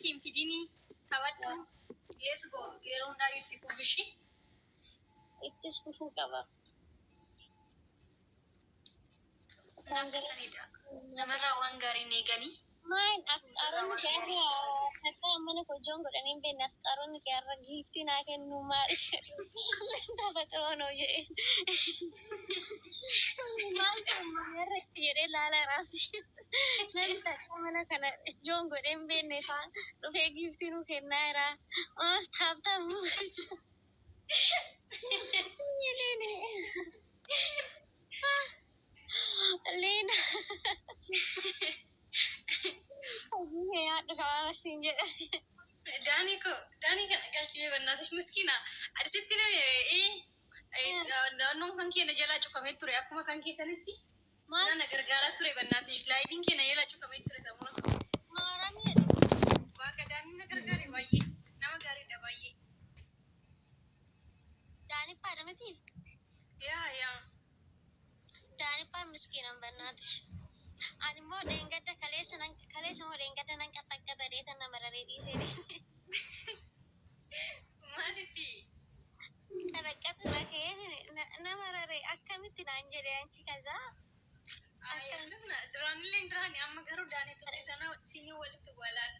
Walitti hin fidinii taphadhu. Yesu go yeroo hundaa itti fufishi. Ittis fufuu qaba. Akkasanidha. Namarraa waan gaarii hin eeganii. Maal afqaaronni kee har'a takka mana koo joon godhanii hin beekne, afqaaronni kee har'a giiftii naa kennu maal tafaxiroo noo jedhe. Suni maal kennu har'a jedhee laalaa raasi. Namni takka mana kana joon godhee hin beekne faa dhufee giiftii nuu kennaa jira. Tap tap nuu galcha. Liina. Hojii kee nyaadhu kawaama siin jedhe. Daanii koo, Daanii kana galchimee bannaatish miskiina. Adisitti naannoon kan keenya jalaa cufamee ture akkuma kan keessanitti. Maal? Na gargaaraa ture bannaatish, liveiin keenya jalaa cufamee ture sammuu tokko. Maaramii jedhe. Waaqa, Daanii na gargaare, baay'ee nama gaariidha, baay'ee. Daanippaadha miti? Yaa. Daanippaan miskiinan bannaatish. Ani immoo dheengadda kaleessa nan kaleessa immoo dheengadda nan qaxxaqqata dheetan nama raree dhiisee deeme. Maaliif? Qaraqqatu ka'ee nama raree akkamitti naan jedhe anchi kazaa. Duraanillee duraani, amma garuu Daanii tokko kana sinii walitti walaa.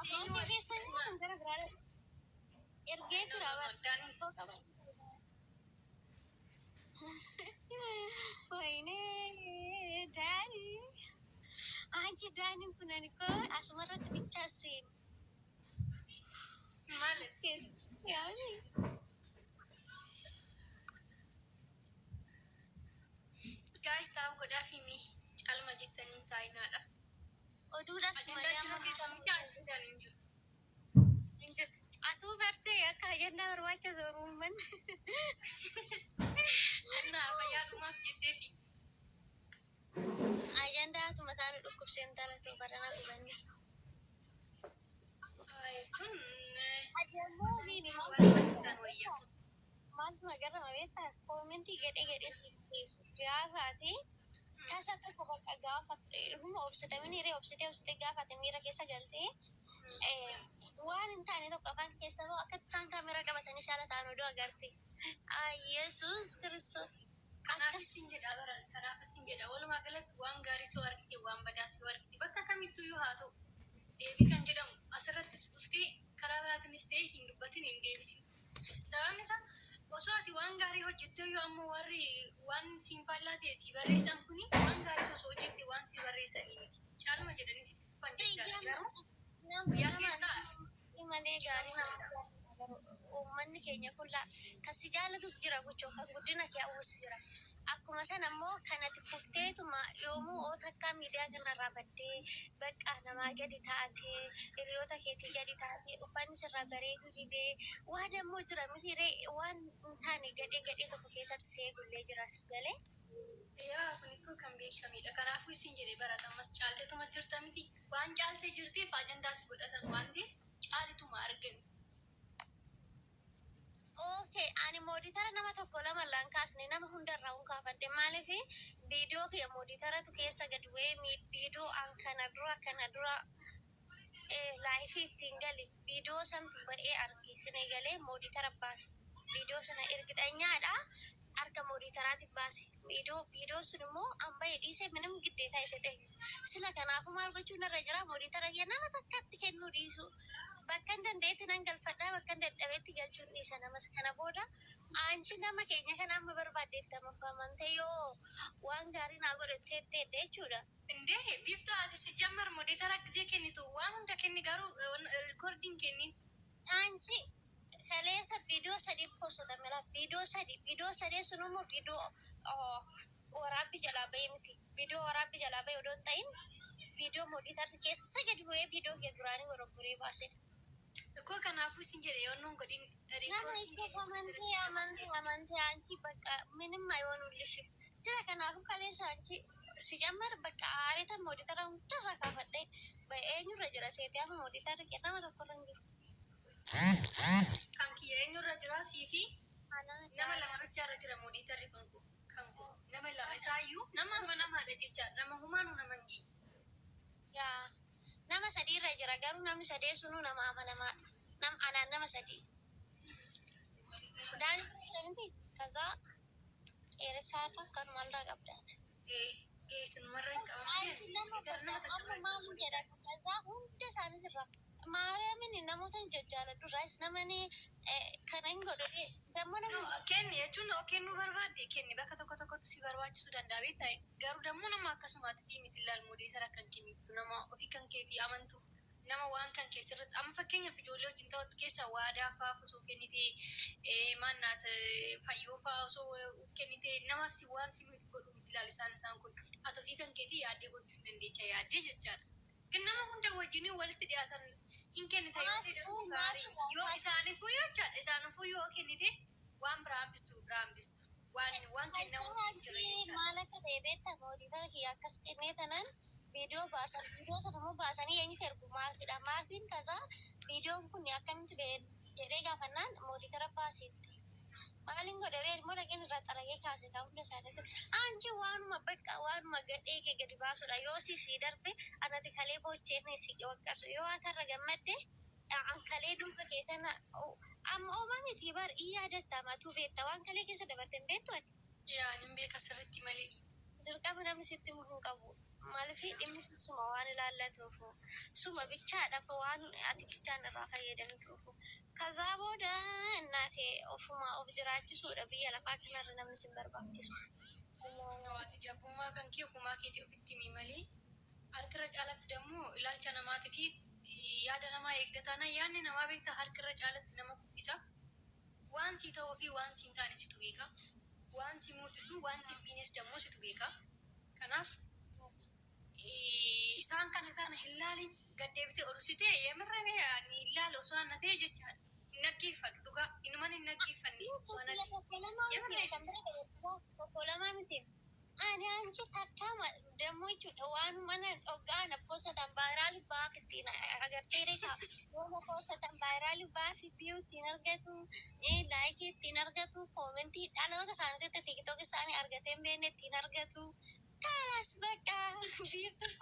Afoon keessa kan gara biraa ergee tura Daanii qaba. Wayne Daanii. Anchi Daaniin kun ani koo asumarratti bichaas Maaliif? Yaani. Guys, tap godhaa fi mi calma jettanii taa'inaadha. Oduudhaaf Ajandaa malee jira amma seetaa miti, ajandaan hin jiru. Hin jiru. Atuu bartee akka ajandaa barbaacha zooru uummanni. Innaa fayyaadhumaaf jetteeti. Ajandaatu mataa nu dhukkubseen talatu barana gubanne. Jechuun Ati ammoo miini isaan wayya. Maaltu nagarrama beektaa? Commentii gadhee gadhee si geessu. Gaafa ati tasa tasa bakka gaafa dhufuma obsitamini hiree obsitee obsitee gaafa ati miira keessa galtee waan hin taane tokko afaan keessa bahu, akka isaan kaameraa qabatanii saala ta'an oduu agarte. Yesuus Kiristoos. Kanaaf Akkas isin jedha baran, kanaaf isin jedha, walumaa galatti waan gaarii soo argite, waan badaa soo argite, bakka kamittuu yoo haa ta'u, deebii kan jedhamu asirrattis dhuftee karaa biraatiinis ta'e hin dubbatin, hin deebisin. Sababni isaa osoo ati waan gaarii hojjettee yoo ammoo warri waan siin faallaa ta'e si barreessan kuni, waan gaarii osoo hojjette waan si barreessanii miti. Caaluma jedhanii sitti fufan jechaadha. Garuu guyyaa Nama keessaa malee gaarii nama uummanni keenya kun kan si jaalatus jira gochoo, kan guddina kee hawwus jira. Akkuma sana immoo kan ati kufteetuma yoomuu oo takkaa miidiyaa kanarraa baddee bakka namaa gadi taatee, hiriyoota keetii gadi taatee, uffanni sirraa bareeduu didee waan ammoo jira miti ree, waan hin taane gadhee gadhee tokko keessatti si eegullee jira si galee. Yaa, kun ikkoo kan beekamedha. Kanaafuu isin jedhee baratamas caalteetuma jirta miti. Waan caaltee jirteef ajandaas godhatan waan ta'eef caalituma argame. Okay, ani moderator nama tokko lama laan kaasne, nama hundarraa hun kaafadhe. Maaliif viidiyoo kiyya moderatoratu keessa gad bu'ee viidiyoo an kana dura live ittiin gale viidiyoo santu ba'ee arge sinee galee moderator baase. Viidiyoo sana ergidhanyaadha harka moderatoraatiif baase. Viidiyoo sun immoo an ba'e dhiisee minim giddeetaa isa ta'e. Sila kanaafuu maal gochuun irra jira? Moderator kiyya nama takkatti kennuu dhiisu. Bakka hin danda'etti nan galfadhaa, bakka hin dadhabetti galchuun dhiisa namas. Kana booda aanchi nama keenya kana amma barbaaddeetti amantee yoo waan gaarii naa godhattee etteedha jechuudha. Indee biiftuu, ati si jammar moderator gisee kennitu waan hunda kenni, garuu recording kennin. Aanchi kaleessa viidiyoo sadii postotamela, viidiyoo sadii, viidiyoo sadee sun immoo viidiyoo waraabbii jalaa bahee miti. Viidiyoo waraabbii jalaa bahee odoo hin ta'in viidiyoo moderatorri keessa gadi bu'ee viidiyoo kee duraanii waraabbii baasedha. Ikkoo kanaafuu isin jedhe yoonnoon godhin Nama recording itti amantee amantee amantee አንቺ በቃ ምንም አይሆኑልሽም። Sila kanaafuu kaleessa አንቺ ሲጀመር በቃ aareeta moderator hundarraa kaafadhee eenyurra jira seetee amma moderatorri kee nama tokkorra hin jiru. Kan kiyya eenyurra jira? Sii fi nama lama bichaarra jira moderatorri kan koo, nama lama. Isaayyuu nama amanamaadha jecha, nama humaanuu nama hin geenye. Yaa, nama sadii irra jira, garuu namni sadee sunuu nama amanamaadha. Nam anaan nama sadii. Daanii jira miti, kazaa dheeressaarra kanumarraa qabdaati. Geessumarra hin Anchi nama qabamne bakka amma maal jedha, kazaa hunda isaaniitirra maariyaamin namoota hin jajjaaladhu irraas namani kana hin godhu dammoo namni Kenni jechuun kennuu barbaadde kenni, bakka tokko tokkotti si barbaachisuu danda'a beektaa. Garuu dammoo nama akkasumaatti fi miti ilaal, moderator kan kennitu nama ofii kan keetii amantu, nama waan kan keessirratti amma fakkeenyaaf ijoollee wajjin taphattu keessa waadaa fa'aa osoo kennite, maannaat fayyoo fa'aa osoo kennite, nama si waan si godhu miti ilaal. Isaan kun ati ofii kan keetii yaaddee gochuu hin dandeecha yaaddee jechaadha. Kan nama hunda wajjin walitti dhiyaatan hin kennite yoo ta'e Maafuu gaarii maafuu yoo isaaniifuu yoo jechaadha, isaaniifuu yoo kennite waan biraa hambistu, biraa hambista, waan kennamu hin jira jechaadha. Maal akka ta'e beektaa? Moderator kiyya akkas kennee tanaan viidiyoo baasan, viidiyoo sana immoo baasanii eenyuuf ergu? Maafiidha. Maafiin kasaa viidiyoon kun akkamitti ba'e jedhee gaafannaan moderator baaseetti. Maaliin godhe immoo, dhaqeen irraa xaragee kaase kan hunda isaanii. Anchi waanuma bakka waanuma gadhee kee gadi baasudha. Yoo si sii darbe anati kalee boocheen si waqqasu, yoo atarra gammadde an kalee duuba keessana amma ooma miti bar in yaadatta matuu beekta, waan kalee keessa dabarte hin beektu ati. Yaa, nin beeka sirriitti malee. Dirqama namni sitti himuu hin qabu. Maaliif dhimmi sun suma waan ilaallatuuf, suma bichaadhaaf, waan ati bichaan irraa fayyadamtuuf. Kazaa booda innaate ofuma of jiraachisuudha, biyya lafaa kanarra namni sin barbaachisu. Ati jabbummaa kan kee ofumaa keetii ofitti himi malee, harkirra caalatti dammoo ilaalcha namaatii fi yaada namaa eeggataana, yaadni namaa beektaa harkirra caalatti nama kuffisa. Waan si ta'uu fi waan si hin taane situ beeka. Waan si mul'isu, waan si miines dammoo situ beeka. Kanaaf isaan kana hin laalin, gaddeebitee olusitee yemirra ni ilaala osoo anna ta'e jechaadha. Hin dhaggeeffadhu, dhugaa inuman hin dhaggeeffanne osoo anna ta'e. Tokko lamaa miti, kan bira tokko lamaa miti. Ani anchi takkaama dammoo jechuudha, waan mana hoggaan poostatan viral baaf ittiin agartee reekaa yooma poostatan viral baaf view ittiin argatu, like ittiin argatu, comment dhaloota isaaniitti TikTok isaanii argatee hin beekne ittiin argatu. Kanas bakka biiftuu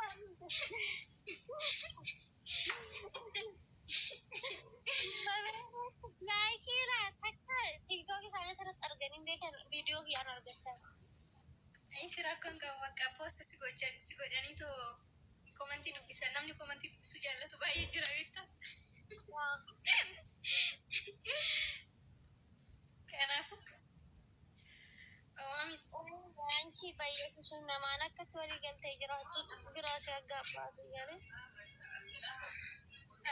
like laa takka TikTok isaanii irratti arganii hin beekan viidiyoo kiyyaan argatan. Inni rakkoon qabu, bakka post si godhanii too comment dubbisan, namni comment dubbisuu jaallatu baay'ee jira beektaa. Kanaafuu waami. Anchi baay'eetu sun namaan akkatti walii galtee jiraattu biraa si aggaabbaatu jedhe.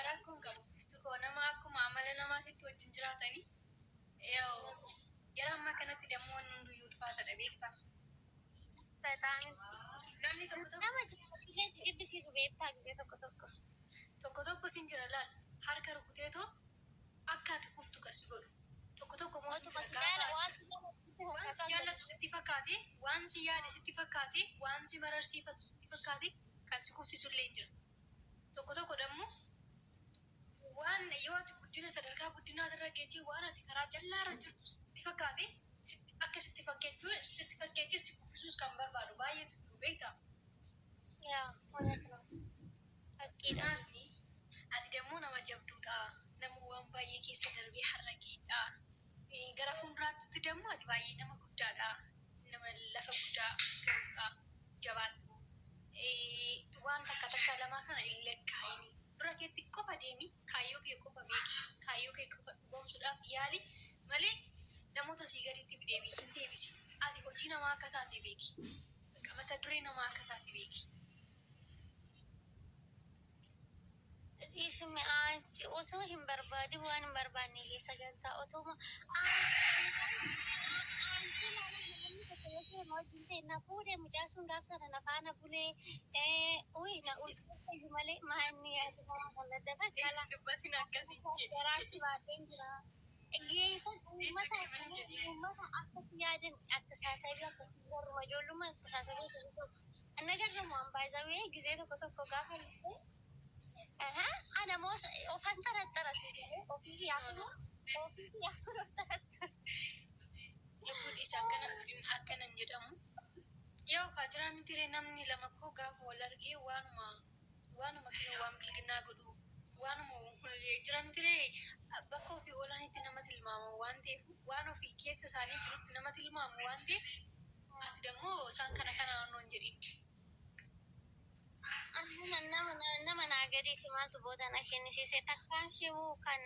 Rakkoon qabu biftu koo, nama akkuma amala namaatitti wajjin jiraatanii yeroo ammaa kanatti dammoo wanni hunduyyuu ulfaatadha beektaa. Bataam. Namni tokko tokko Nama jiraatullee si jibbisiisu beektaa gizee tokko tokko. Tokko tokko sin jira laal, harka rukuteetoo akka ati kuftu kan si godhu. Tokko tokko immoo Otuma si gaafa jaala ati waan si jaalatu waan si jaallatu sitti fakkaate, waan si yaade sitti fakkaate, waan si mararsiifatu sitti fakkaate kan si kuffisu illee hin jira. Tokko tokko dammoo waan yoo ati guddina sadarkaa guddinaa irra geechee waan ati karaa jallaarra jirtu sitti fakkaate, akka sitti fakkeechee si kuffisuus kan barbaadu baay'eetu jiru beektaa. Yaa, wanti fakkiidha. Kanaaf ati dammoo nama jabduudha. Nama waan baay'ee keessa darbee har'a geedha. Gara fuulduraatti dammoo ati baay'ee nama guddaadha. Nama lafa guddaa ga'uudha. Jabaadhu. Waan takka takka lamaa kana hin lakkaa'ini. Dura keetti qofa deemi. Kaayyoo kee qofa beeki. Kaayyoo kee qofa dhugoomsuudhaaf yaali malee namoota asii gaditti deebii hin deebisi. Ati hojii namaa akka taate beeki. Mata duree namaa akka taate beeki. Dhiisime, anchi otoo hin barbaadin waan hin barbaanne keessa galtaa, otoo wajjin ta'e na fuudhee mucaa sun gaaf sana na faana bulee uyi na ulfeessa malee maanni ati maa qalladda bakka Dubbatin akkasii jee. garaatti baadheen jira. Geessan uummata akkatti yaadan attasaasabii akkatti garuma ijoollummaa attasaasabii tokko tokko. Nagarramu ambaasawee gisee tokko tokko gaafa dhufe ana moo ofan xaraxara ofii yaafuma ofii yaafuma xaraxara. Lubbuu dhiisa, akkanan jedhamu. Yoo kaa miti namni lama koo gaafa wal argee waanuma kinoo waan bilginaa godhu waanuma jira miti bakka ofii oolanitti nama tilmaama waan ta'eef, waan ofii keessa isaanii jirutti nama tilmaamu waan ta'eef, ati dammoo isaan kana kana naannoon jedhin. Nama naa gadiiti maaltu booda na kennisiise? Takkaan shibuu kan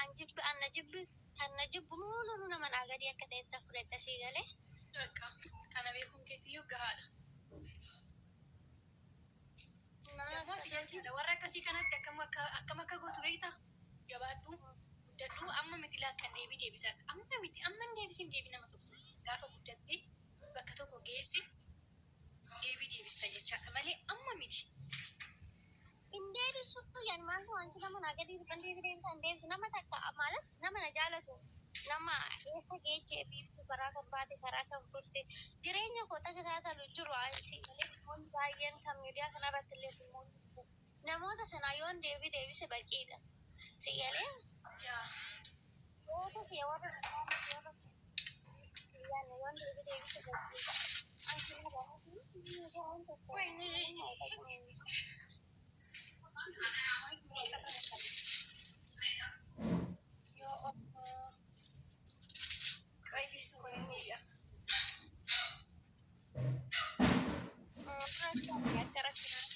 an jibbi an na jibbi kan na jibbu nuuluu nama naa gadii akka ta'etti fudhadha, sii galee. Bakka kana beekuun keetiyyuu gahaadha. Warra akkasii kanatti akkam akka gootu beektaa? Jabaadhu, guddadhu, amma miti laakkan deebii deebisaa. Amma miti, amma hin deebisin deebii nama tokko. Gaafa guddattee bakka tokko geesse deebii deebista jechaadha malee amma miti. Hin deebisu yan maaltu wanti nama naa gadii kan deebii deebisan deebisu nama takka ማለት nama na jaalatu, nama eessa geejjee biiftuu, karaa kan baate, karaa kan dhufte, jireenya koo takka jiru si malee, namoonni baay'een kan miidiyaa kanarratti illee mul'isu namoota sanaa yoon deebii deebise baqiidha. Si galee yoota kee warra warra yoon deebii deebise baqiidha. Anti nama waan tokko. Yoo Allah. Qoy, biiftuu kun inni ija. Akka rakkinaa.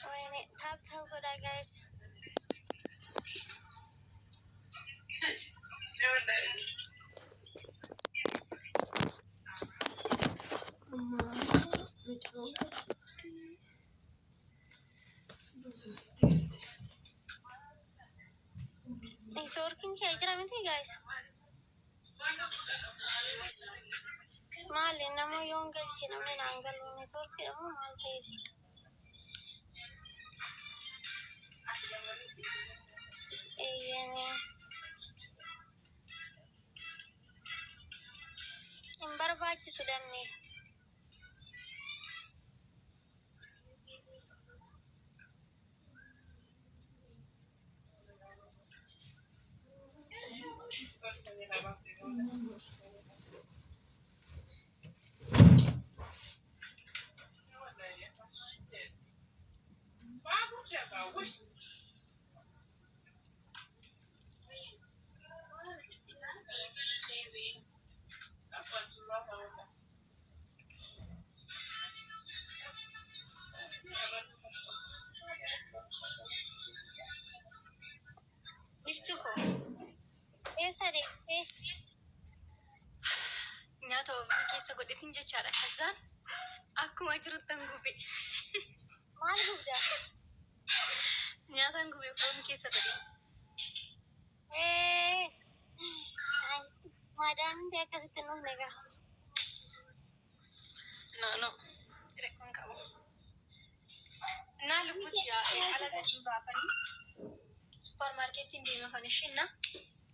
ወይኔ፣ tap tap godhaa guys. Amma mucaan keessatti gosooti galte. Neetwoorkiin kee jira miti guys? Maali, nama yoon galche namni naan galu, neetwoorkii moo maal ta'eeti? Eeyyamee hin barbaachisu dammee. Biiftuu koo. Eessa deemtee? Nyaata oven keessa godhetin jechaadha. Kazaan akkuma jiruttan gube. Maal gubdaa? Nyaataan gube, foon keessa godhe. Maadaamni akkasitti nuuf egaa. No, rakkoon qabu. Naa lubbuuti ala gadi baafanii suuparmaarkeettiin deemafan ishiin na.